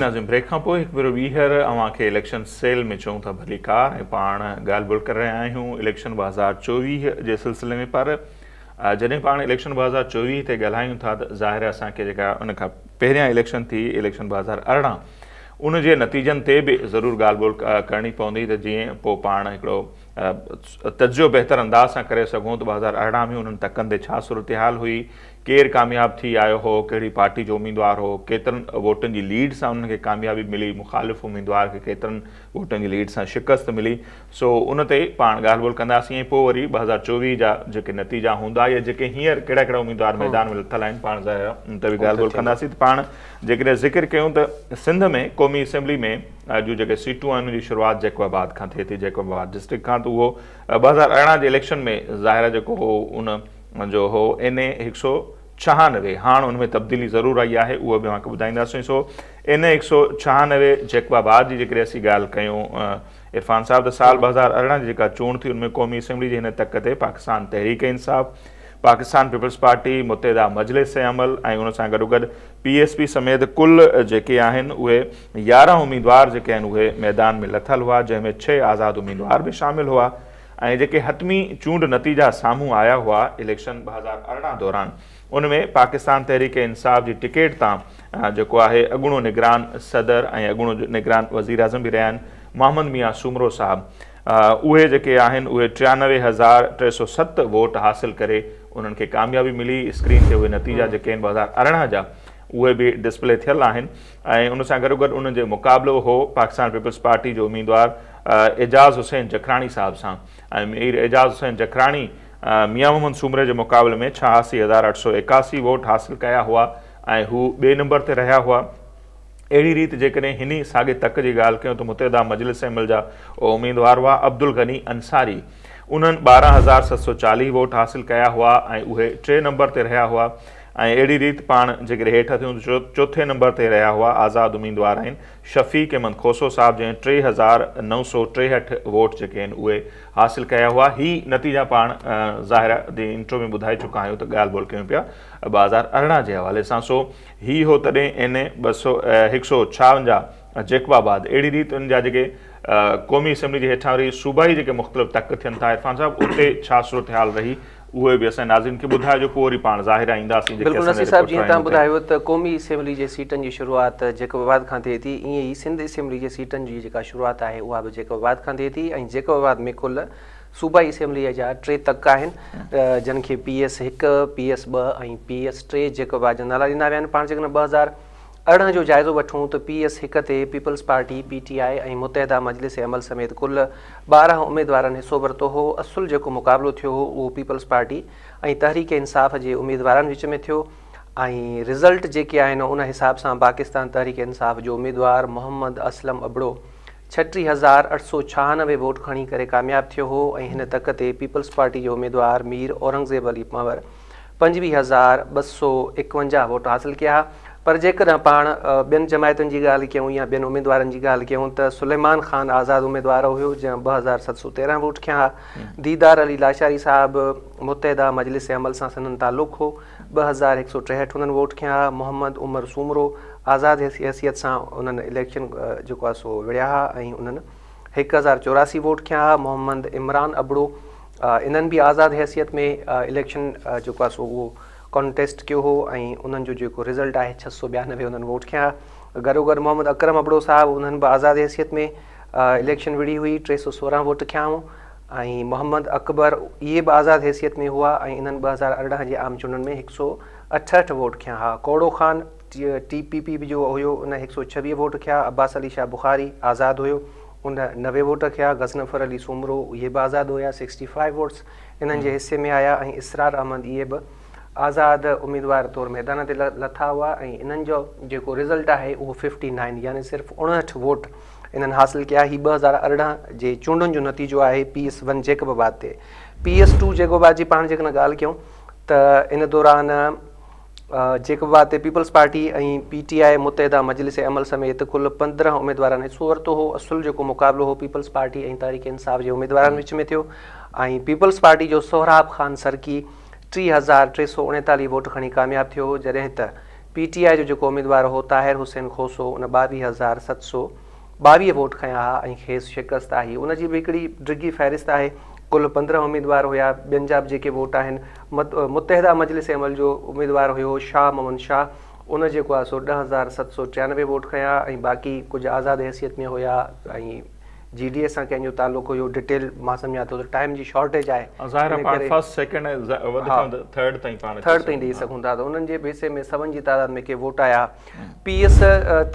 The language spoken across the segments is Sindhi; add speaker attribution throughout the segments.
Speaker 1: ناظرين بريڪ کان پوء هڪ ڀيرو ٻيهر اوهان کي اليڪشن سيل ۾ چئون ٿا ڀليڪار ۽ پاڻ ڳالهه ٻولهه ڪري رهيا آهيون اليڪشن 2024 جي سلسلي ۾ پر جڏهن پاڻ اليڪشن 2024 تي ڳالهايون ٿا ته ظاهر اسان کي جيڪا ان کان پهريان اليڪشن ٿي، اليڪشن 2018، ان جي نتيجن تي به ضرور ڳالهه ٻولهه ڪرڻي پوندي ته جيئن پوء پاڻ هڪڙو تجزيو بهتر انداز سان ڪري سگهون ته 2018 ۾ انهن تڪن تي ڇا صورتحال هئي، ڪير ڪامياب ٿي آيو هو، ڪهڙي پارٽي جو اميدوار هو، ڪيترن ووٽن جي ليڊ سان انهن کي ڪاميابي ملي، مخالف اميدوار کي ڪيترن ووٽن جي ليڊ سان شڪست ملي، سو ان تي پاڻ ڳالهه ٻولهه ڪنداسين ۽ پوء وري 2024 جا جيڪي نتيجا هوندا يا جيڪي هينئر ڪهڙا ڪهڙا اميدوار ميدان ۾ لٿل آهن پاڻ ظاهر آهي ان تي به ڳالهه ٻولهه ڪنداسين ته پاڻ جيڪڏهن ذڪر ڪيون ته سنڌ ۾ قومي اسيمبلي ۾ جون جيڪي سيٽون آهن ان جي شروعات جيڪب آباد کان ٿئي ٿي، جيڪب آباد ڊسٽرڪٽ کان ته اهو 2018 جي اليڪشن ۾ ظاهر آهي جيڪو هو ان جو هو اين اي 196، هاڻ ان ۾ تبديلي ضرور آئي آهي اهو به اوهان کي ٻڌائينداسين. سو اين اي 196 جيڪب آباد جي جيڪڏهن اسين ڳالهه ڪيون عرفان صاحب ته سال 2018 جي جيڪا چونڊ ٿي ان ۾ قومي اسيمبلي جي هن تڪ تي پاڪستان تحريڪ انصاف، پاڪستان پيپلز پارٽي، متحده مجلس عمل ۽ ان سان گڏوگڏ پي ايس پي سميت ڪل جيڪي آهن اهي 11 اميدوار جيڪي آهن اهي ميدان ۾ لٿل هئا جنهن ۾ 6 آزاد اميدوار به شامل هئا ۽ جيڪي حتمي چونڊ نتيجا سامهون آيا هئا اليڪشن 2018 دوران ان ۾ پاڪستان تحريڪ انصاف جي ٽڪيٽ تان جيڪو آهي اڳوڻو نگران صدر ۽ اڳوڻو نگران وزيراعظم به رهيا آهن محمد ميان سومرو صاحب اهي جيڪي آهن اهي 93,307 ووٽ حاصل ڪري انهن کي ڪاميابي ملي. اسڪرين تي اهي نتيجا جيڪي آهن 2018 جا اهي به ڊسپلي ٿيل آهن ۽ ان سان گڏوگڏ انهن جو مقابلو هو پاڪستان پيپلز پارٽي جو اميدوار اعجاز حسين جکراڻي صاحب سان ۽ مير اعجاز حسين جکراڻي ميان محمد سومري جي مقابلي ۾ 86,881 ووٽ حاصل ڪيا هئا ۽ هو ٻئي نمبر تي رهيا هئا. اهڙي ريت جيڪڏهن هن ئي ساڳي تڪ جي ڳالهه ڪيون ته متحده مجلس عمل جا اميدوار هئا عبدالغني انصاري انهن 12,740 ووٽ حاصل ڪيا هئا ۽ اهي ٽئين نمبر تي رهيا هئا ۽ اهڙي ريت پاڻ جيڪڏهن هيٺ اچون ته چوٿين نمبر تي رهيا هئا آزاد اميدوار آهن شفيق احمد کوسو صاحب جنهن 3963 ووٽ جيڪي آهن اهي حاصل ڪيا هئا. هي نتيجا پاڻ ظاهر آهي انٽرو ۾ ٻڌائي چڪا آهيون ته ڳالهه ٻولهه ڪيون پيا 2018 جي حوالي سان سو هي هو تڏهن اين اي ٻه سو هڪ سو ڇاونجاهه جيڪب آباد اهڙي ريت ان جا جيڪي قومي اسيمبلي جي هيٺان وري صوبائي جيڪي مختلف تڪ ٿين ٿا عرفان صاحب اتي ڇا صورتحال رهي اهي به اسان جي ناظرين کي ٻڌائجو پوء وري پاڻ ظاهر آهي اينداسين جيڪي
Speaker 2: بلڪل
Speaker 1: اسان جا
Speaker 2: نصير صاحب
Speaker 1: رپورٽر
Speaker 2: جيئن
Speaker 1: آهن
Speaker 2: توهان
Speaker 1: اتي.
Speaker 2: ٻڌايو ته قومي اسيمبلي جي سيٽن جي شروعات جيڪب آباد کان ٿئي ٿي ائين ئي سنڌ اسيمبلي جي سيٽن جي جيڪا شروعات آهي اها به جيڪب آباد کان ٿئي ٿي ۽ جيڪب آباد ۾ ڪل صوبائي اسيمبلي جا ٽي تڪ آهن جن کي پي ايس هڪ، پي ايس ٻه ۽ پي ايس ٽي جيڪب آباد جا نالا ڏنا ويا آهن پاڻ جيڪڏهن 2018 جو جائزو وٺون ته پي ايس هڪ تي پيپلز پارٽي، پي ٽي آء ۽ متحده مجلس عمل سميت ڪل 12 اميدوارن حصو ورتو هو. اصل جيڪو مقابلو ٿيو هو اهو پيپلز پارٽي ۽ تحريڪ انصاف جي اميدوارن وچ ۾ ٿيو ۽ رزلٽ جيڪي آهن ان حساب سان پاڪستان تحريڪ انصاف جو اميدوار محمد اسلم ابڙو 36,896 ووٽ کڻي ڪري ڪامياب ٿيو هو ۽ هن تڪ تي پيپلز پارٽي جو اميدوار مير اورنگزيب علي پنهور 25,251 ووٽ حاصل ڪيا ها پر جيڪڏهن پاڻ ٻين جماعتن جي ڳالهه ڪيون يا ٻين اميدوارن جي ڳالهه ڪيون ته سليمان خان آزاد اميدوار هيو جنهن 2713 ووٽ کنيا ها ديدار علي لاشاري صاحب متحده مجلس عمل سان سندن تعلق هو 2163 انهن ووٽ کنيا ها محمد عمر سومرو آزاد حيثيت سان انهن اليڪشن جيڪو آهي سو وڙهيا ها ۽ انهن 1084 ووٽ کنيا ها محمد عمران ابڙو انهن به آزاد حيثيت ۾ اليڪشن جيڪو آهي سو اهو ڪانٽيسٽ ڪيو هو ۽ انهن جو جيڪو رزلٽ آهي 692 انهن ووٽ کنيا. گڏوگڏ محمد اڪرم ابڙو صاحب انهن به آزاد حيثيت ۾ اليڪشن وڙهي هئي 316 ووٽ کنيائون ۽ محمد اڪبر اهي به آزاد حيثيت ۾ هئا ۽ انهن 2018 جي عام چونڊن ۾ 168 ووٽ کنيا ها. ڪوڙو خان ٽي پي پي جو هيو ان 126 ووٽ کنيا. عباس علي شاهه بخاري آزاد هيو ان 90 ووٽ کنيا، غضنفر علي سومرو اهي به آزاد هيا 65 ووٽس انهن جي حصي ۾ آيا ۽ اسرار احمد اهي به آزاد اميدوار طور ميدان تي لٿا هئا ۽ انهن جو جيڪو رزلٽ آهي اهو 59 يعني صرف 59 ووٽ انهن حاصل ڪيا. هي 2018 جي چونڊن جو نتيجو آهي پي ايس ون جيڪب آباد تي. پي ايس ٽو جيڪب آباد جي پاڻ جيڪڏهن ڳالهه ڪيون ته ان دوران جيڪب آباد تي پيپلز پارٽي ۽ پي ٽي آء متحده مجلس عمل سميت ڪل 15 اميدوارن حصو ورتو هو. اصل جيڪو مقابلو هو پيپلز پارٽي ۽ تحريڪ انصاف جي اميدوارن وچ ۾ ٿيو ۽ پيپلز پارٽي جو سهراب خان سرڪي 3339 ووٽ کڻي ڪامياب ٿيو هو جڏهن ته پي ٽي آء جو جيڪو اميدوار هو طاهر حسين کوسو ان 22,722 ووٽ کنيا ها ۽ کيس شڪست آئي. ان جي به هڪڙي ڊگهي فهرست آهي. ڪل 15 اميدوار هيا، ٻين جا به جيڪي ووٽ آهن. متحده مجلس عمل جو اميدوار هيو شاهه محمد شاهه، ان جيڪو آهي سو 10,793 ووٽ کنيا ۽ باقي ڪجهه آزاد حيثيت ۾ هيا ۽ جي ڊي اي سان ڪنهن جو تعلق هيو. ڊٽيل مان سمجهان ٿو ته ٽائيم جي شارٽيج آهي،
Speaker 1: ظاهر
Speaker 2: ان
Speaker 1: پاڻ
Speaker 2: ڪري
Speaker 1: فرسٽ سيڪنڊ ۽ وڌ
Speaker 2: ها
Speaker 1: کان وڌ ٿرڊ تائين پاڻ اچي
Speaker 2: ٿرڊ تائين
Speaker 1: سگهون
Speaker 2: ڏئي
Speaker 1: ها.
Speaker 2: سگهون ٿا ته انهن جي به حصي ۾ سون جي تعداد ۾ ڪي ووٽ آيا. پي ايس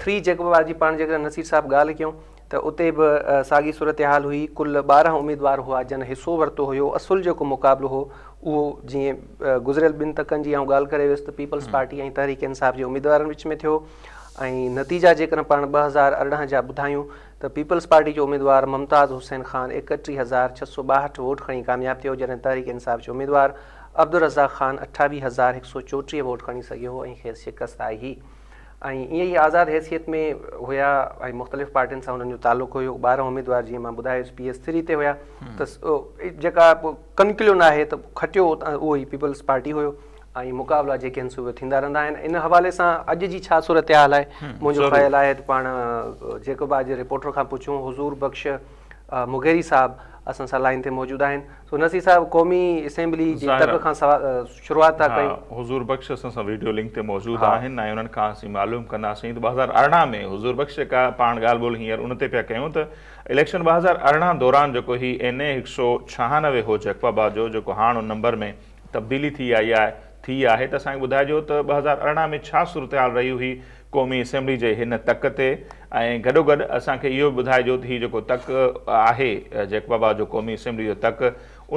Speaker 2: 3 جيڪب آباد جي پاڻ جيڪڏهن نصير صاحب ڳالهه ڪيون ته اتي به ساڳي صورتحال هئي. ڪل 12 اميدوار هئا جن حصو ورتو هيو. اصل جيڪو مقابلو هو اهو جيئن گذريل ٻن تڪن جي آئون ڳالهه ڪري ويس ته پيپلز پارٽي ۽ تحريڪ انصاف جي اميدوارن وچ ۾ ٿيو ۽ نتيجا جيڪڏهن پاڻ 2018 جا ٻڌايون ته پيپلز پارٽي جو اميدوار ممتاز حسين خان 31,662 ووٽ کڻي ڪامياب ٿيو، جڏهن تحريڪ انصاف جو اميدوار عبدالرزاق خان 28,134 ووٽ کڻي سگهيو هو ۽ کيس شڪست آئي هئي ۽ ائين ئي آزاد حيثيت ۾ هيا ۽ مختلف پارٽين سان انهن جو تعلق هيو. 12 اميدوار جيئن مان ٻڌايس پي ايس 3 تي هيا ته جيڪا ڪنڪليون آهي ته کٽيو اهو ئي پيپلز پارٽي هيو ۽ مقابلا جيڪي آهن سو اهي ٿيندا رهندا آهن. ان حوالي سان اڄ جي ڇا صورتحال آهي، منهنجو
Speaker 1: ضرور.
Speaker 2: خيال آهي ته پاڻ جيڪب آباد جي رپورٽر کان پڇون. حضور بخش مغيري صاحب اسان سان لائين تي موجود آهن. سو نصير صاحب، قومي اسيمبلي جي
Speaker 1: ظاهر
Speaker 2: تڪ کان شروعات ٿا
Speaker 1: ها
Speaker 2: ڪيون.
Speaker 1: حضور بخش اسان سان ويڊيو لنڪ تي موجود
Speaker 2: ها
Speaker 1: آهن ۽ انهن کان اسين معلوم ڪنداسين ته 2018 ۾ حضور بخش جيڪا پاڻ ڳالهه ٻولهه هينئر ان تي پيا ڪيون ته اليڪشن 2018 دوران جيڪو هي اين اي 196 هو جيڪب آباد جو، جيڪو هاڻ ان نمبر ۾ تبديلي ٿي آئي آهي ٿي آهي ته اسان کي ٻڌائجو ته 2018 ۾ ڇا صورتحال رهي هئي قومي اسيمبلي جي هن تڪ تي ۽ گڏوگڏ اسان کي اهو به ٻڌائجو ته هي جيڪو تڪ آهي جيڪب آباد جو قومي اسيمبلي جو تڪ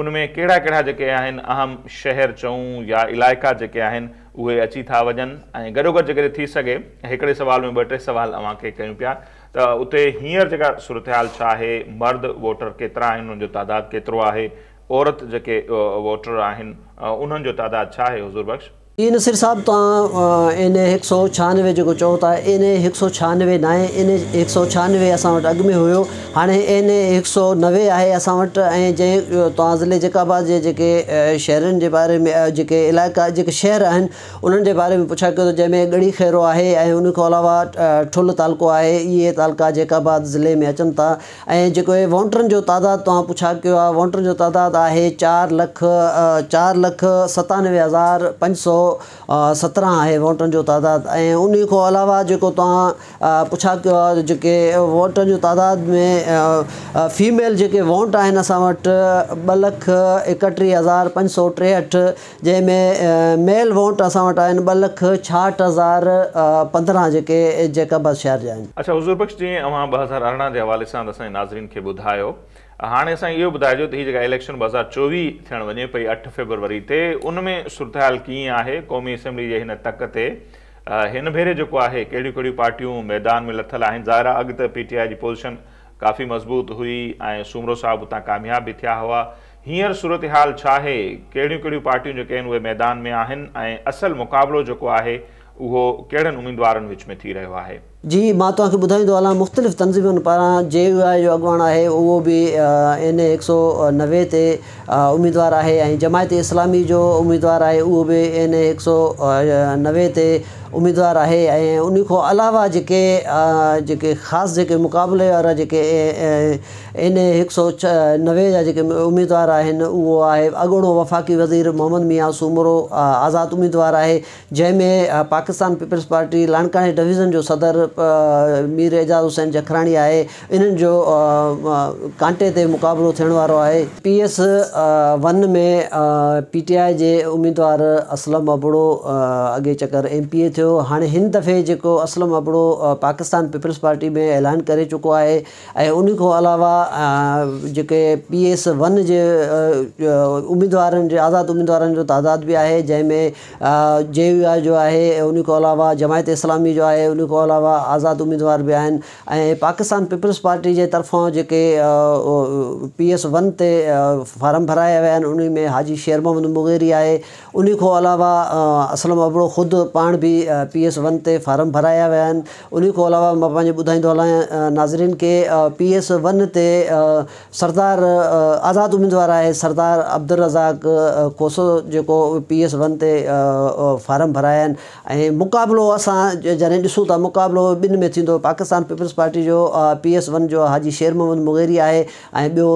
Speaker 1: ان ۾ ڪهڙا ڪهڙا جيڪي آهن اهم شهر چئون يا علائقا جيڪي آهن اهي اچي ٿا وڃن ۽ گڏوگڏ جيڪڏهن ٿي سگهي هڪڙي سوال ۾ ٻه ٽي سوال اوهان کي ڪيون پيا ته اتي هينئر جيڪا صورتحال ڇا آهي، مرد ووٽر ڪيترا آهن، انهن جو تعداد ڪيترو آهي، عورت جيڪي ووٽر آهن انهن جو تعداد ڇا آهي حضور بخش؟
Speaker 3: جي نصير صاحب، توهان اين اي 196 جيڪو چئو ٿا، اين اي 196 ناهي. اين اي 196 اسان وٽ اڳ ۾ هيو، هاڻي اين اي 190 آهي اسان وٽ. ۽ جنهن توهان ضلعي جيڪب آباد جي جيڪي شهرن جي باري ۾ جيڪي علائقا جيڪي شهر آهن انهن جي باري ۾ پڇا ڪيو ته جنهن ۾ ڳڙهي خيرو آهي ۽ ان کان علاوه ٺل تعلقو آهي، اهي تعلقا جيڪب آباد ضلعي ۾ اچن ٿا. ۽ جيڪو هي ووٽرن جو تعداد توهان پڇا ڪيو آهي، ووٽرن جو تعداد آهي 4,094,517 آهي ووٽرن جو تعداد. ۽ انهي کان علاوه جيڪو توهان پڇا ڪيو آهي جيڪي ووٽرن جو تعداد ۾ فيميل جيڪي ووٽ آهن اسان وٽ 2,31,563، جنهن ۾ ميل ووٽ اسان وٽ آهن 2,66,015 جيڪي جيڪب آباد شهر جا آهن.
Speaker 1: اڇا حضور بخش، جيئن اوهان 2018 جي حوالي سان اسان جي ناظرين کي ٻڌايو، هاڻي اسان اهو ٻڌائجو ته هي جيڪا اليڪشن 2024 ٿيڻ وڃي پئي 8 فيبروري تي، ان ۾ صورتحال ڪيئن آهي؟ قومي اسيمبلي جي هن تڪ تي هن ڀيري جيڪو آهي ڪهڙيون ڪهڙيون پارٽيون ميدان ۾ لٿل آهن؟ ظاهر آهي اڳ ته پي ٽي آء جي پوزيشن ڪافي مضبوط هئي ۽ سومرو صاحب اتان ڪامياب به ٿيا هئا. هينئر صورتحال ڇا آهي؟ ڪهڙيون ڪهڙيون پارٽيون جيڪي آهن اهي ميدان ۾ آهن ۽ اصل مقابلو جيڪو آهي اهو ڪهڙن اميدوارن وچ ۾ ٿي رهيو آهي؟
Speaker 3: جي مان توهان کي ٻڌائيندو هلان، مختلف تنظيمن پاران جي يو آء جو اڳواڻ آهي اهو به اين اي 190 تي اميدوار آهي ۽ جماعت اسلامي جو اميدوار آهي اهو به اين اي 190 تي اميدوار آهي ۽ ان کان علاوه جيڪي جيڪي خاص جيڪي مقابلي وارا جيڪي اين اي 190 جا جيڪي اميدوار آهن اهو آهي اڳوڻو وفاقي وزير محمد ميان سومرو آزاد اميدوار آهي، جنهن ۾ پاڪستان پيپلز پارٽي لاڙڪاڻي ڊويزن جو صدر مير اعجاز حسين جکراڻي آهي، انهن جو ڪانٽي تي مقابلو ٿيڻ وارو آهي. پي ايس 1 ۾ پي ٽي آء جي اميدوار اسلم ابڙو اڳي چڪر ايم پي اي ٿيو، هاڻي هن دفعي جيڪو اسلم ابڙو پاڪستان پيپلز پارٽي ۾ اعلان ڪري چڪو آهي ۽ ان کان علاوه جيڪي پي ايس 1 جي اميدوارن جي آزاد اميدوارن جو تعداد به آهي، جنهن ۾ جي يو آء جو آهي، ان کان علاوه جماعت اسلامي جو آهي، ان کان علاوه آزاد اميدوار به آهن ۽ پاڪستان پيپلز پارٽي جي طرفان جيڪي پي ايس ون تي فارم ڀرايا ويا آهن انهي ۾ حاجي شير محمد مغيري آهي، انهي کان علاوه اسلم ابڙو خود پاڻ به پي ايس ون تي فارم ڀرايا ويا آهن. انهي کان علاوه مان پنهنجي ٻڌائيندو هلان ناظرين کي پي ايس ون تي سردار آزاد اميدوار آهي سردار عبدالرزاق کوسو جيڪو پي ايس ون تي فارم ڀرايا آهن ۽ مقابلو اسان جڏهن ڏسون ٿا مقابلو ٻن ۾ ٿيندو پاڪستان پيپلز پارٽي جو پي ايس ون جو حاجي شير محمد مغيري آهي ۽ ٻيو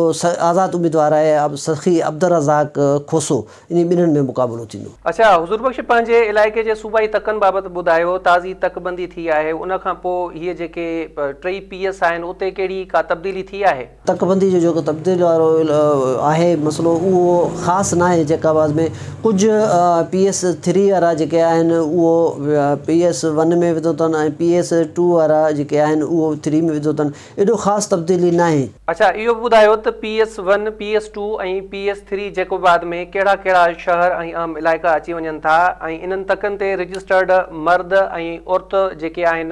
Speaker 3: آزاد اميدوار آهي سخي عبدالرزاق کوسو انهي ٻنهن ۾ مقابلو ٿيندو.
Speaker 2: اڇا حضور بخش پنهنجي علائقي جي صوبائي تڪن بابت ٻڌايو تازي تڪ بندي ٿي آهي ان کان پوء هيء جيڪي ٽئي پي ايس آهن اتي ڪهڙي ڪا تبديلي ٿي آهي؟
Speaker 3: تڪبندي جو جيڪو تبديل وارو آهي مسئلو اهو خاص ناهي جيڪب آباد ۾ ڪجهه پي ايس ٿري وارا جيڪي آهن اهو پي ايس ون ۾ وڌو اٿن ۽ پي ايس ٽو وارا جيڪي آهن اهو ٿري ۾ وڌو اٿن ايڏو خاص تبديلي ناهي.
Speaker 2: اڇا اهو به ٻڌايو ته P S one, P S two ۽ P S three Jacobabad ۾ ڪهڙا ڪهڙا شهر ۽ اهم علائقا اچي وڃن ٿا ۽ انهن تڪن تي رجسٽرڊ مرد ۽ عورت جيڪي آهن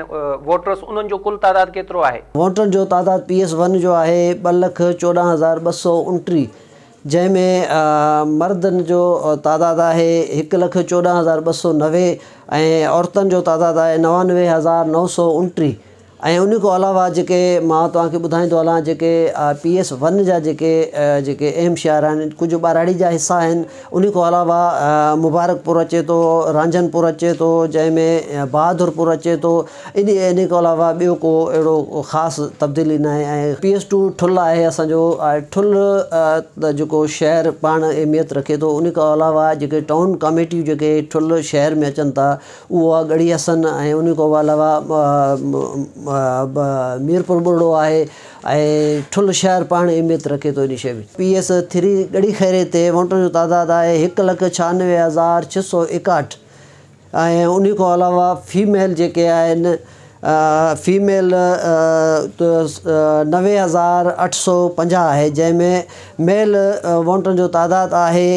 Speaker 2: ووٽرس انهن جو ڪل تعداد ڪيترو آهي؟
Speaker 3: ووٽرن جو تعداد پي ايس ون جو آهي 2,14,229 جنهن ۾ مردن جو تعداد آهي 1,14,290 ۽ عورتن جو تعداد آهي 99,929 ۽ ان کان علاوه جيڪي مان توهان کي ٻڌائيندو هلان جيڪي پي ايس ون جا جيڪي جيڪي اهم شهر آهن ڪجهه ٻهراڙي جا حصا آهن ان کان علاوه مبارڪپور اچي ٿو رانجهنپور اچي ٿو جنهن ۾ بهادرپور اچي ٿو انهي کان علاوه ٻيو ڪو اهڙو خاص تبديلي ناهي ۽ پي ايس ٽو ٺل آهي اسان جو ٺل ته جيڪو شهر پاڻ اهميت رکي ٿو انهي کان علاوه جيڪي ٽائون ڪاميٽيون جيڪي ٺل شهر ۾ اچن ٿا اهو آهي ڳڙهي حسن ۽ انهي کان علاوه ميرپور ٻرڙو آهي ۽ ٺل شهر پاڻ اهميت رکي ٿو انهي شيء ۾ پي ايس ٿري ڳڙهي خيري تي ووٽن جو تعداد آهي 1,96,661. ۽ انهي کان علاوه فيميل جيڪي آهن فيميل 90,850 آهي جنهن ۾ ميل ووٽن جو تعداد آهي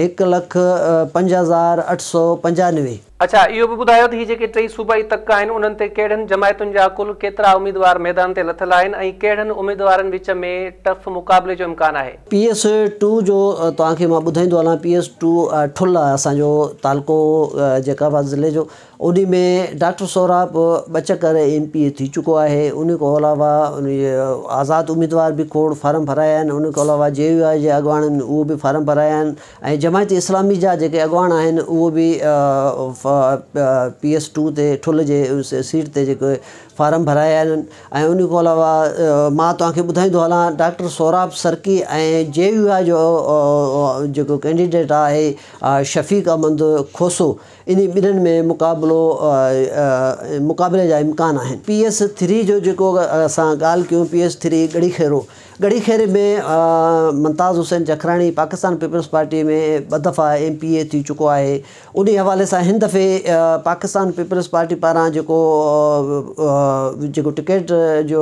Speaker 3: 1,05,895.
Speaker 2: اڇا اهو به ٻڌايو ته هي جيڪي ٽئي صوبائي تڪ آهن انهن تي ڪهڙن جماعتن جا ڪل ڪيترا اميدوار ميدان تي لٿل آهن ۽ ڪهڙن اميدوارن وچ ۾ ٽف مقابلي جو امڪان آهي؟
Speaker 3: پي ايس ٽو جو توهان کي مان ٻڌائيندو هلان پي ايس ٽو ٺل آهي اسان جو تعلقو جيڪب آباد ضلعي جو انهي ۾ ڊاڪٽر سهراب ٻه چڪر ايم پي اي ٿي چڪو آهي انهي کان علاوه آزاد اميدوار به کوڙ فارم ڀرايا آهن انهي کان علاوه جي يو آء جي اڳواڻن اهو به فارم ڀرايا آهن ۽ جماعت اسلامي جا جيڪي اڳواڻ آهن اهو به پي ايس ٽو تي ٺل جي سيٽ تي جيڪي فارم ڀرايا آهن ۽ ان کان علاوه مان توهان کي ٻڌائيندو هلان doctor Sohrab Sarki ۽ J U I جو جيڪو ڪينڊيڊيٽ آهي شفيق احمد کوسو انهي ٻنهن ۾ مقابلو مقابلي جا امڪان آهن. پي ايس ٿري جو جيڪو اسان ڳالهه ڪيون P S three Garhi Khairo Garhi Khairo ۾ Mumtaz Hussain Jakhrani Pakistan Peoples Party ۾ ٻه دفعا ايم پي اي ٿي چڪو آهي انهي حوالي سان هن دفعي پاڪستان پيپلز پارٽي پاران جيڪو جيڪو ٽڪيٽ جو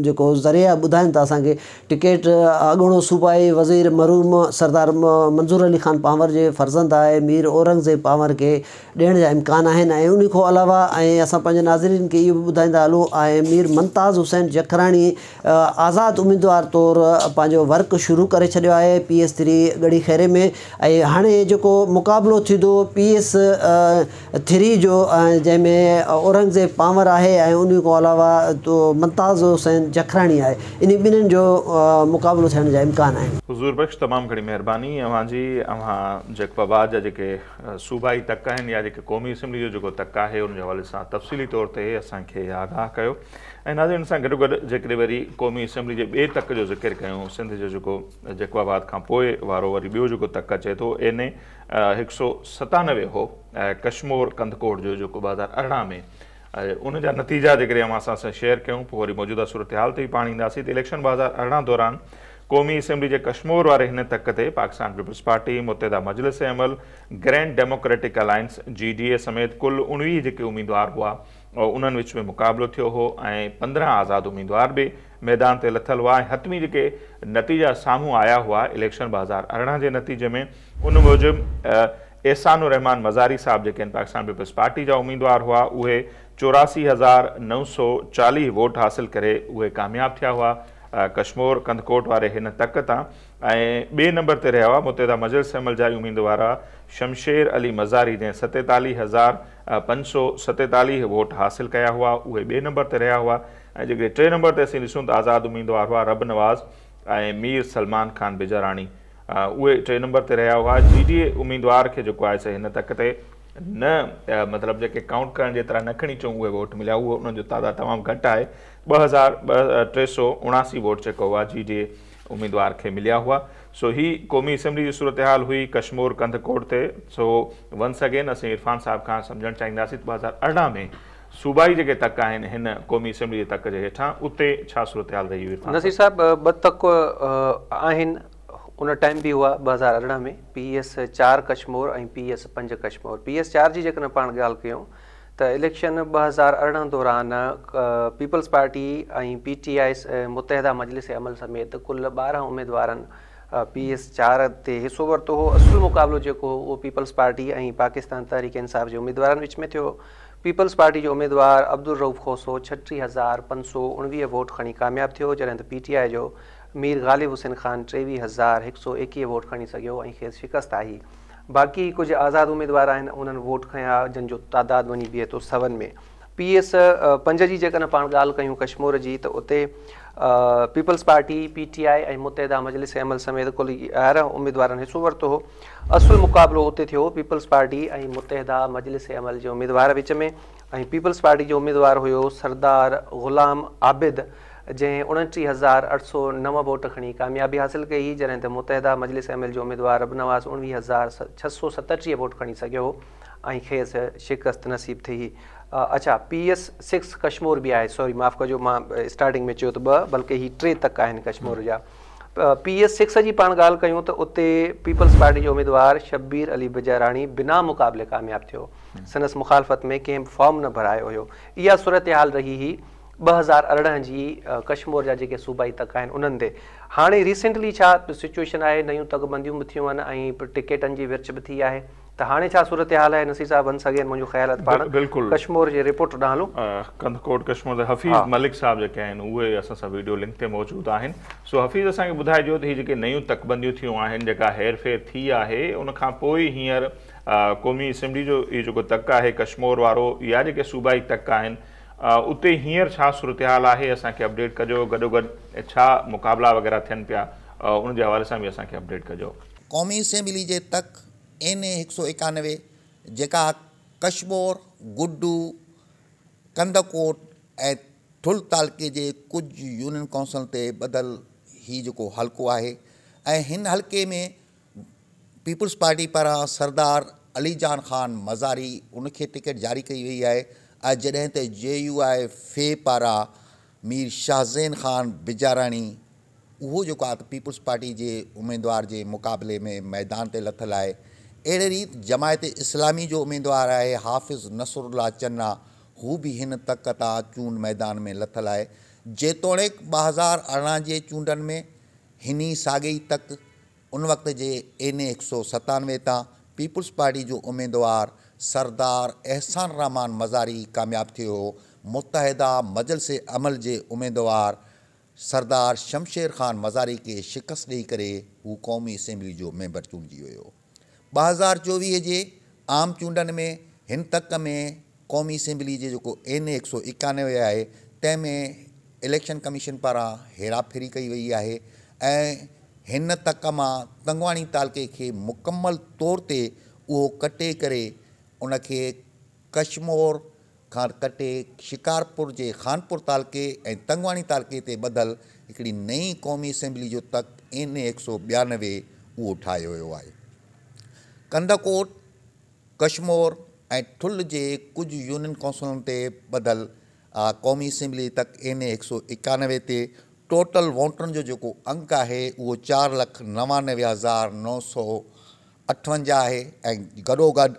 Speaker 3: جيڪو ذريعا ٻڌائن ٿا اسان کي ٽڪيٽ اڳوڻو صوبائي وزير مرحوم سردار منظور علي خان پانور جي فرزند آهي مير اورنگزيب پانور کي ڏيڻ جا امڪان آهن ۽ انهي کان علاوه ۽ اسان پنهنجي ناظرين کي اهو به ٻڌائيندا هلون ۽ مير ممتاز حسين جکراڻي آزاد اميدوار طور پنهنجو ورڪ شروع ڪري ڇڏيو آهي پي ايس ٿري ڳڙهي خيري ۾ ۽ هاڻي جيڪو مقابلو ٿيندو پي ايس ٿري جو جنهن ۾ اورنگزيب پانور آهي ۽ انهي کان علاوه ممتاز حسين جکراڻي آهي انهي ٻنهين جو مقابلو ٿيڻ جا امڪان آهن.
Speaker 1: حضور بخش تمام گهڻي مهرباني اوهان جي اوهان جيڪب آباد جا جيڪي صوبائي تڪ آهن يا جيڪي قومي اسيمبلي جو جيڪو تڪ آهي ان جي حوالي سان تفصيلي طور تي اسان کي آگاهه ڪيو ۽ ناظرين ان سان گڏوگڏ جيڪڏهن وري قومي اسيمبلي جي ٻئي تڪ جو ذڪر ڪيون سنڌ جو جيڪو جيڪب آباد کان پوء وارو وري ٻيو جيڪو تڪ اچي ٿو اين اي 197 هو ڪشمور ڪنڌڪوٽ جو جيڪو 2018 ۾ ان جا نتيجا جيڪڏهن اوهان سان اسان شيئر ڪيون پوء وري موجوده صورتحال تي به پاڻ اينداسين ته اليڪشن 2018 دوران قومي اسيمبلي جي ڪشمور واري هن تڪ تي پاڪستان پيپلز پارٽي، متحده مجلس عمل، Grand Democratic Alliance, G D A, سميت ڪل 19 جيڪي اميدوار هئا انهن وچ ۾ مقابلو ٿيو هو ۽ 15 آزاد اميدوار به ميدان تي لٿل هئا ۽ حتمي جيڪي نتيجا سامهون آيا هئا اليڪشن 2018 جي نتيجي ۾ ان موجب احسان الرحمان مزاري صاحب جيڪي آهن پاڪستان پيپلز پارٽي جا اميدوار هئا اهي 84,940 ووٽ حاصل ڪري اهي ڪامياب ٿيا هئا ڪشمور ڪنڌڪوٽ واري هن تڪ تان ۽ ٻئي نمبر تي رهيا هئا متحده مجلس عمل جا اميدوار شمشير علي مزاري، جنهن 47,547 ووٽ حاصل ڪيا هئا، اهي ٻئي نمبر تي رهيا هئا. ۽ جيڪڏهن ٽئين نمبر تي اسين ڏسون ته آزاد اميدوار هئا رب نواز ۽ مير سلمان خان بجاراڻي، اهي ٽئين نمبر تي رهيا هئا. جي ڊي اي اميدوار کي جيڪو آهي سي هن تڪ تي نه مطلب جيڪي ڪائونٽ ڪرڻ جيترا نه کڻي چئون اهي ووٽ مليا، اهو انهن جو تعداد تمام گهٽ آهي. 2379 ووٽ جيڪو هئا جي ڊي اي اميدوار کي مليا هئا. سو هي قومي اسيمبلي جي صورتحال هئي ڪشمور ڪنڌڪوٽ تي. سو ونس اگين اسين عرفان صاحب کان سمجهڻ چاهينداسين ته 2018 ۾ صوبائي جيڪي تڪ آهن هن قومي اسيمبلي جي تڪ جي هيٺان اتي ڇا صورتحال رهي هئي؟
Speaker 2: نصير صاحب، ٻه تڪ آهن، ان ٽائيم به هئا 2018 ۾، P S 4 Kashmore ۽ P S 5 Kashmore. P S 4 جي جيڪڏهن پاڻ ڳالهه ڪيون ته اليڪشن 2018 دوران peoples party ۽ P T I Muttahida Majlis Amal سميت ڪل 12 اميدوارن پي ايس 4 تي حصو ورتو هو. اصل مقابلو جيڪو هو اهو پيپلز پارٽي ۽ پاڪستان تحريڪ انصاف جي اميدوارن وچ ۾ ٿيو. پيپلز پارٽي جو اميدوار عبدالرئوف کوسو 36,519 ووٽ کڻي ڪامياب ٿيو، جڏهن ته پي ٽي آء جو مير غالب حسين خان 23,121 ووٽ کڻي سگهيو ۽ کيس شڪست آئي. باقي ڪجهه آزاد اميدوار آهن، انهن ووٽ کنيا، جن جو تعداد وڃي بيهي ٿو سون ۾. پي ايس 5 جي جيڪڏهن پاڻ ڳالهه ڪيون ڪشمور جي ته اتي peoples party, P T I ۽ Muttahida Majlis Amal سميت ڪل 11 اميدوارن حصو ورتو هو. اصل مقابلو اتي ٿيو پيپلز پارٽي ۽ متحده مجلس عمل جي اميدوار وچ ۾ ۽ پيپلز پارٽي جو اميدوار هيو سردار غلام عابد، جنهن 29,809 ووٽ کڻي ڪاميابي حاصل ڪئي هئي، جڏهن ته متحده مجلس عمل جو اميدوار رب نواز 19,637 ووٽ کڻي سگهيو هو ۽ کيس شڪست نصيب ٿي هئي. اڇا پي ايس 6 ڪشمور به آهي، سوري معاف ڪجو مان اسٽارٽنگ ۾ چيو ته ٻه بلڪه هي ٽي تڪ آهن ڪشمور جا. پي ايس 6 جي پاڻ ڳالهه ڪيون ته اتي پيپلز پارٽي جو اميدوار شبير علي بجاراڻي بنا مقابلي ڪامياب ٿيو، سندس مخالفت ۾ ڪنهن به فارم نه ڀرايو هيو. اها صورتحال رهي هئي 2018 جي ڪشمور جا جيڪي صوبائي تڪ آهن انهن تي. هاڻي ريسينٽلي ڇا سچوئيشن آهي، نيون تڪ بنديون به ٿيون آهن ۽ ٽڪيٽن جي ورڇ به ٿي آهي ته هاڻي ڇا صورتحال آهي نصير صاحب؟ ونس اگين منهنجو خيال آهي ته پاڻ
Speaker 1: بلڪل
Speaker 2: ڪشمور جي رپورٽ ڏانهن هلون.
Speaker 1: ڪنڌڪوٽ ڪشمور تي حفيظ ملڪ صاحب جيڪي آهن اهي اسان سان ويڊيو لنڪ تي موجود آهن. سو حفيظ اسان کي ٻڌائجو ته هي جيڪي نيون تڪبنديون ٿيون آهن، جيڪا هير ڦير ٿي آهي، ان کان پوء هينئر قومي اسيمبلي جو هي جيڪو تڪ آهي ڪشمور وارو يا جيڪي صوبائي تڪ آهن اتي هينئر ڇا صورتحال آهي اسان کي اپڊيٽ ڪجو، گڏوگڏ ڇا مقابلا وغيره ٿين پيا ان جي حوالي سان به اسان کي اپڊيٽ ڪجو.
Speaker 4: قومي اسيمبلي جي تڪ اين اي 191 جيڪا ڪشمور، گڊو، ڪنڌڪوٽ ۽ ٺل تعلقي جي ڪجهه يونين ڪائونسلن تي ٻڌل هي جيڪو حلقو آهي ۽ هن حلقي ۾ پيپلز پارٽي پاران سردار علي جان خان مزاري ان کي ٽڪيٽ جاري ڪئي وئي آهي ۽ جڏهن ته جي يو آء في پاران مير شاهزين خان بجاراڻي اهو جيڪو آهي ته پيپلز پارٽي جي اميدوار جي مقابلي ۾ ميدان تي لٿل آهي. اهڙي ريت جماعت اسلامي جو اميدوار آهي حافظ نصرالله چنا هو به هن تڪ تان چونڊ ميدان ۾ لٿل آهي. جيتوڻيڪ 2018 جي چونڊن ۾ هن ئي ساڳئي تڪ ان وقت جي اين اي 197 تان پيپلز پارٽي جو اميدوار سردار احسان الرحمان مزاري ڪامياب ٿيو هو. متحده مجلس عمل جي اميدوار سردار شمشير خان مزاري کي شڪست ڏئي ڪري هو قومي اسيمبلي جو ميمبر چونڊجي ويو. 2024 جي عام چونڊن ۾ هن تڪ ۾ قومي اسيمبلي جي جيڪو اين اي 191 آهي تنهن ۾ اليڪشن ڪميشن پاران هيرا ڦيري ڪئي وئي آهي ۽ هن تڪ مان تنگواڻي تعلقي کي مڪمل طور تي اهو ڪٽي ڪري ان کي ڪشمور کان ڪٽي شڪارپور جي خانپور تعلقي ۽ تنگواڻي تعلقي تي ٻڌل هڪڙي نئين قومي اسيمبلي جو تڪ اين اي 192 اهو ٺاهيو ويو آهي. ڪنڌڪوٽ، ڪشمور ۽ ٺل جي ڪجهه يونين ڪائونسلن تي ٻڌل قومي اسيمبلي جي تڪ اين اي 191 تي ٽوٽل ووٽرن جو جيڪو انگ آهي اهو 4,99,958 آهي ۽ گڏوگڏ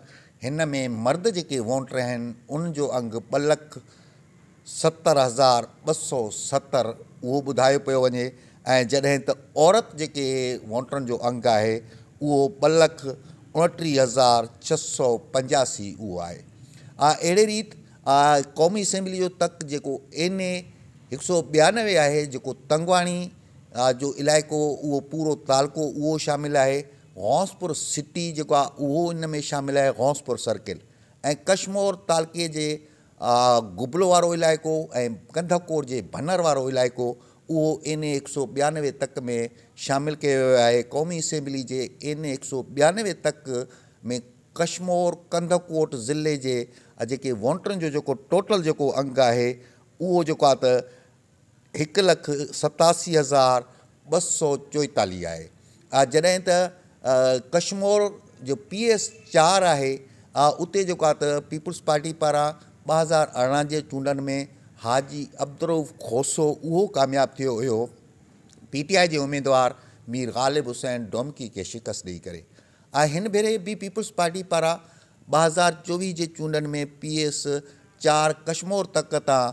Speaker 4: هن ۾ مرد جيڪي ووٽر آهن ان جو انگ 2,70,270 اهو ٻڌايو پيو وڃي ۽ جڏهن ته عورت جيڪي ووٽرن جو انگ آهي اهو 2,29,685 اهو آهي. اهڙي ريت قومي اسيمبلي جو تڪ جيڪو اين اي 192 آهي، جيڪو تنگواڻي جو علائقو اهو پورو تعلقو اهو شامل آهي، غوثپور سٽي جيڪو آهي اهو ان ۾ شامل آهي، غوثپور سرڪل ۽ ڪشمور تعلقي جي گبلو وارو علائقو ۽ ڪنڌڪوٽ جي ڀنر وارو علائقو اهو اين اي 192 تڪ ۾ شامل ڪيو ويو آهي. قومي اسيمبلي جي اين اي 192 تڪ ۾ ڪشمور ڪنڌڪوٽ ضلعي جي جيڪي ووٽرن جو جيڪو ٽوٽل جيڪو انگ آهي اهو جيڪو آهي ته 1,87,244 آهي. جڏهن ته ڪشمور جو پي ايس 4 آهي اتي جيڪو آهي ته پيپلز پارٽي پاران 2018 جي چونڊن ۾ حاجي عبدالرؤف کوسو اهو ڪامياب ٿيو هيو، پي ٽي آء جي اميدوار مير غالب حسين ڊومڪي کي شڪست ڏئي ڪري. هن ڀيري به پيپلز پارٽي پاران 2024 جي چونڊن ۾ پي ايس 4 ڪشمور تڪ تان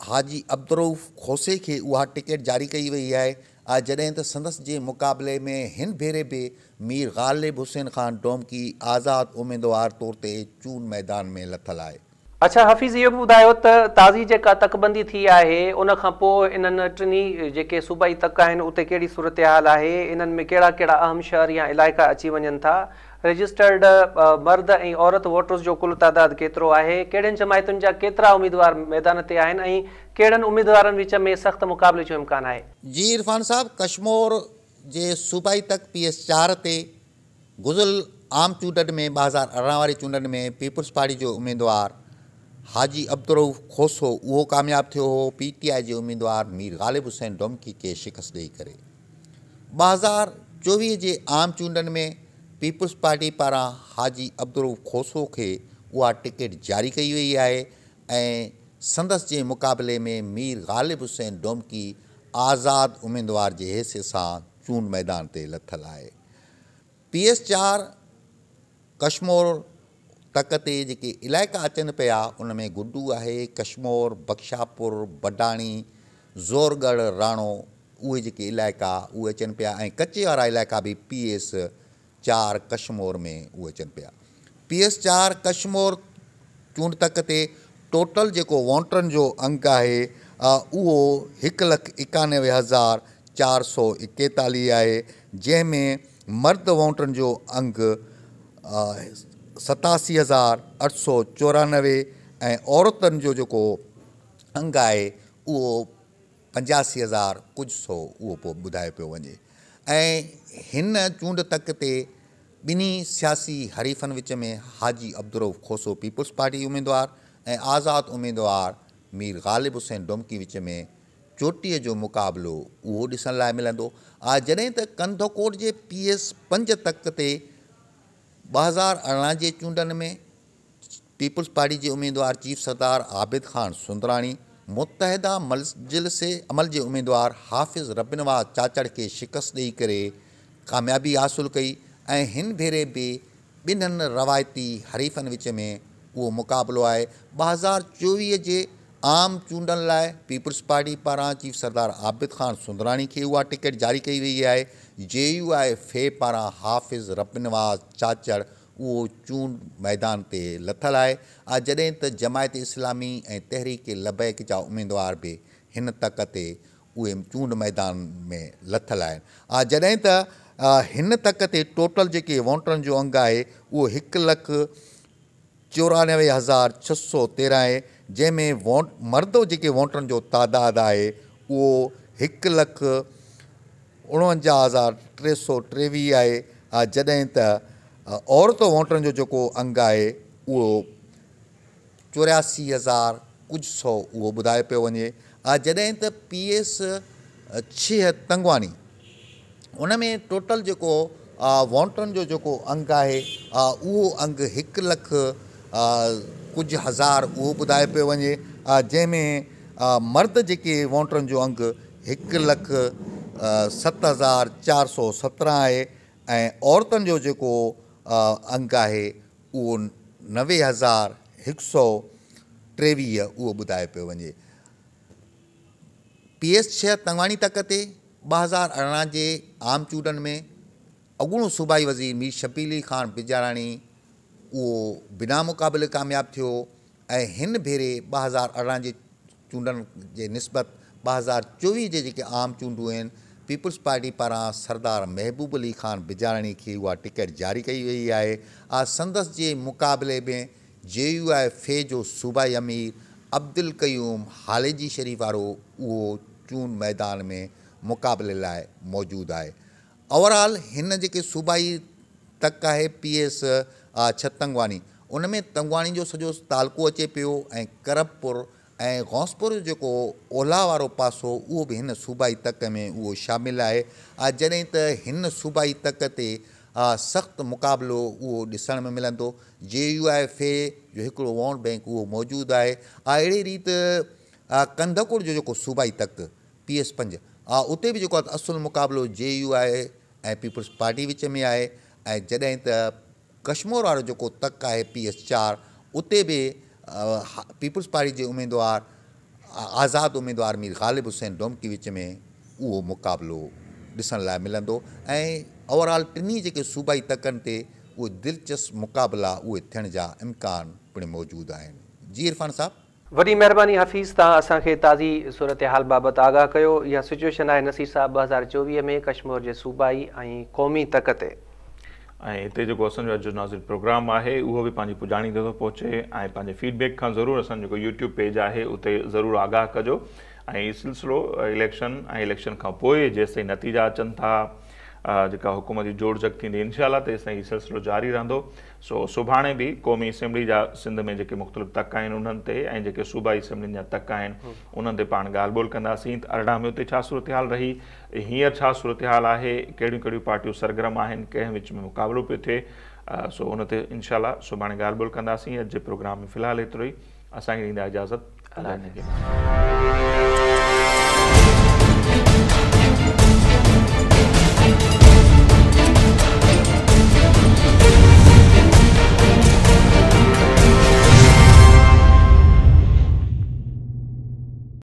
Speaker 4: حاجي عبدالرؤف کوسي کي اها ٽڪيٽ جاري ڪئي وئي آهي، جڏهن ته سندس جي مقابلي ۾ هن ڀيري به مير غالب حسين خان ڊومڪي آزاد اميدوار طور تي چونڊ ميدان ۾ لٿل آهي.
Speaker 2: اڇا حفيظ اهو به ٻڌايو ته تازي جيڪا تڪبندي ٿي آهي ان کان پوء انهن ٽنهي جيڪي صوبائي تڪ آهن اتي ڪهڙي صورتحال آهي، انهن ۾ ڪهڙا ڪهڙا اهم شهر يا علائقا اچي وڃن ٿا، رجسٽرڊ مرد ۽ عورت ووٽرز جو ڪل تعداد ڪيترو آهي، ڪهڙين جماعتن جا ڪيترا اميدوار ميدان تي آهن ۽ ڪهڙن اميدوارن وچ ۾ سخت مقابلي جو امڪان آهي.
Speaker 4: جي عرفان صاحب، ڪشمور جي صوبائي تڪ پي ايس 4 تي گذريل عام چونڊن ۾ 2018 واري چونڊن ۾ پيپلز پارٽي جو اميدوار حاجي عبدالرؤف کوسو اهو ڪامياب ٿيو هو، پي ٽي آء جي اميدوار مير غالب حسين ڊومڪي کي شڪست ڏئي ڪري. 2024 جي عام چونڊن ۾ پيپلز پارٽي پاران حاجي عبدالرؤف کوسو کي اها ٽڪيٽ جاري ڪئي وئي آهي ۽ سندس جي مقابلي ۾ مير غالب حسين ڊومڪي آزاد اميدوار جي حيثيت سان چونڊ ميدان تي لٿل آهي. پي ايس 4 ڪشمور تڪ تي جيڪي علائقا اچن پيا ان ۾ گڊو آهي، ڪشمور، بخشاپور، بڊاڻي، زورڳڙهه، راڻو اهي جيڪي علائقا اهي اچن پيا ۽ ڪچي وارا علائقا به پي ايس 4 ڪشمور ۾ اهي اچن پيا. پي ايس 4 ڪشمور چونڊ تڪ تي ٽوٽل جيڪو ووٽرن جو انگ آهي اهو 1,91,441 آهي، جنهن ۾ مرد ووٽرن جو انگ 87,894 ۽ عورتن جو جيڪو انگ آهي اهو 85,000 ڪجهه سو اهو پيو ٻڌايو پيو وڃي ۽ هن چونڊ تڪ تي ٻنهي سياسي حريفن وچ ۾ حاجي عبدالرؤف کوسو پيپلز پارٽي اميدوار ۽ آزاد اميدوار مير غالب حسين ڊومڪي وچ ۾ چوٽيء جو مقابلو اهو ڏسڻ لاء ملندو. جڏهن ته ڪنڌڪوٽ جي پي ايس 5 تڪ تي 2018 جي چونڊن ۾ پيپلز پارٽي جي اميدوار چيف سردار عابد خان سندراڻي متحده مجلس عمل جي اميدوار حافظ ربنواز چاچڙ کي شڪست ڏئي ڪري ڪاميابي حاصل ڪئي ۽ هن ڀيري به ٻنهن روايتي حريفن وچ ۾ اهو مقابلو آهي. 2024 جي عام چونڊن لاء پيپلز پارٽي پاران چيف سردار عابد خان سندراڻي کي اها ٽڪيٽ جاري ڪئي وئي آهي. جي يو آء في پاران حافظ ربنواز چاچڙ اهو چونڊ ميدان تي لٿل آهي، جڏهن ته جماعت اسلامي ۽ تحريڪ لبيڪ جا اميدوار به هن تڪ تي اهي چونڊ ميدان ۾ لٿل آهن، جڏهن ته هن تڪ تي ٽوٽل جيڪي ووٽرن جو انگ آهي اهو 1,94,613 آهي، جنهن ۾ مرد جيڪي ووٽرن جو تعداد آهي اهو 1,49,323 آهي، جڏهن ته عورت ووٽرن جو جيڪو انگ آهي اهو 84,000 ڪجهه سو اهو ٻڌايو پيو وڃي، جڏهن ته پي ايس 6 تنگواڻي ان ۾ ٽوٽل جيڪو ووٽرن جو جيڪو انگ آهي اهو انگ 1 لک ڪجهه هزار اهو ٻڌايو پيو وڃي، جنهن ۾ مرد جيڪي ووٽرن جو انگ 1,07,417 آهي ۽ عورتن جو جيڪو انگ آهي اهو 90,123 اهو ٻڌايو پيو وڃي. پي ايس 6 تنگواڻي تڪ تي 2018 جي عام چونڊن ۾ اڳوڻو صوبائي وزير مير شبير علي خان بجاراڻي اهو بنا مقابلي ڪامياب ٿيو ۽ هن ڀيري 2018 جي چونڊن جي نسبت 2024 جي جيڪي عام چونڊون آهن، پيپلز پارٽي پاران سردار محبوب علي خان بجاراڻي کي اها ٽڪيٽ جاري ڪئي وئي آهي. آ سندس جي مقابلي ۾ جي يو آء ف جو صوبائي امير عبدالقيوم هاليجي شريف وارو اهو چونڊ ميدان ۾ مقابلي لاء موجود آهي. اوور آل هن جيڪي صوبائي تڪ آهي پي ايس 6 تنگواڻي ان ۾ تنگواڻي جو سڄو تعلقو اچي پيو ۽ قربپور ۽ غوثپور جو جيڪو اولهه وارو پاسو اهو به هن صوبائي تڪ ۾ اهو شامل آهي جڏهن ته هن صوبائي تڪ تي سخت مقابلو اهو ڏسڻ ۾ ملندو. جي يو آء ف جو هڪڙو ووٽ بئنڪ اهو موجود آهي. اهڙي ريت ڪنڌڪوٽ جو جيڪو صوبائي تڪ پي ايس 5 اتي به جيڪو آهي اصل مقابلو جي يو آء ۽ پيپلز پارٽي وچ ۾ آهي ۽ جڏهن ته ڪشمور وارو جيڪو تڪ آهي پي ايس 4 اتي به پيپلز پارٽي جي اميدوار آزاد اميدوار مير غالب حسين ڊومڪي وچ ۾ اهو مقابلو ڏسڻ لاء ملندو ۽ اوور آل ٽنهي جيڪي صوبائي تڪن تي اهي دلچسپ مقابلا اهي ٿيڻ جا امڪان پڻ موجود آهن. جي عرفان صاحب.
Speaker 2: وڏي مهرباني حفيظ توهان اسان کي تازي صورتحال بابت آگاهه ڪيو. اها سچوئيشن آهي نصير صاحب 2024 ۾ ڪشمور جي صوبائي ۽ قومي تڪ تي.
Speaker 1: ۽ هتي جيڪو اسان جو اڄ جو ناظرين پروگرام آهي اهو به پنهنجي پڄاڻي تي ٿو پهچي ۽ پنهنجي فيڊ بيڪ کان ضرور اسان جو جيڪو يوٽيوب پيج آهي اتي ضرور آگاهه ڪجو ۽ هي سلسلو اليڪشن ۽ اليڪشن کان پوء جيستائين نتيجا اچن ٿا جيڪا حڪومت جي جوڙجڪ ٿيندي انشاء الله تيستائين هي سلسلو جاري رهندو. سو سڀاڻي به قومي اسيمبلي جا سنڌ ۾ جيڪي مختلف تڪ آهن انهن تي ۽ جيڪي صوبائي اسيمبلين جا تڪ آهن انهن تي پاڻ ڳالهه ٻولهه ڪنداسين ته 18 ۾ اتي ڇا صورتحال رهي، هينئر ڇا صورتحال آهي، ڪهڙيون ڪهڙيون پارٽيون سرگرم آهن، ڪنهن وچ ۾ مقابلو پيو ٿئي، سو ان تي انشاء الله سڀاڻي ڳالهه ٻولهه ڪنداسين. اڄ جي پروگرام ۾ في الحال ايترو ئي، اسان کي ڏيندا اجازت، الله نگهبان.